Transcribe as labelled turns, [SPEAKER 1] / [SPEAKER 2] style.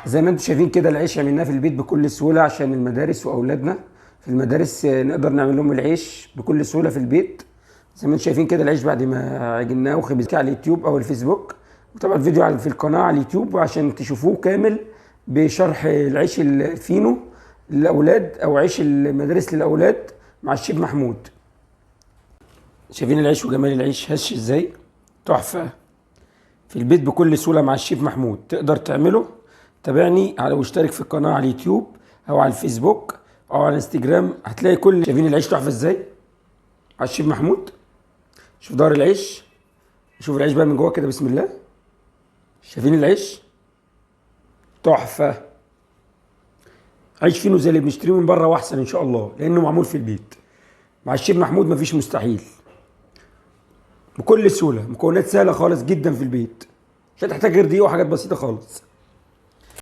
[SPEAKER 1] زي ما انتم شايفين كده العيش عملناه في البيت بكل سهولة عشان المدارس واولادنا في المدارس، نقدر نعمل لهم العيش بكل سهولة في البيت. زي ما انتم شايفين كده العيش بعد ما عجناه وخبزناه على اليوتيوب او الفيسبوك، وطبعا الفيديو في القناة على اليوتيوب عشان تشوفوه كامل بشرح العيش الفينو للاولاد او عيش المدارس للاولاد مع الشيف محمود. شايفين العيش وجمال العيش هش ازاي؟ تحفة في البيت بكل سهولة مع الشيف محمود تقدر تعمله. تابعني على واشترك في القناة على اليوتيوب او على الفيسبوك او على الانستجرام، هتلاقي كل. شايفين العيش تحفة ازاي على الشيف محمود؟ شوف دار العيش، شوف العيش بقى من جوه كده، بسم الله. شايفين العيش تحفة، عيش فينو زي اللي بنشتريه من بره واحسن ان شاء الله، لانه معمول في البيت مع الشيف محمود. مفيش مستحيل، بكل سهولة، مكونات سهلة خالص جدا في البيت، مش هتحتاج غير دقيق وحاجات بسيطة خالص.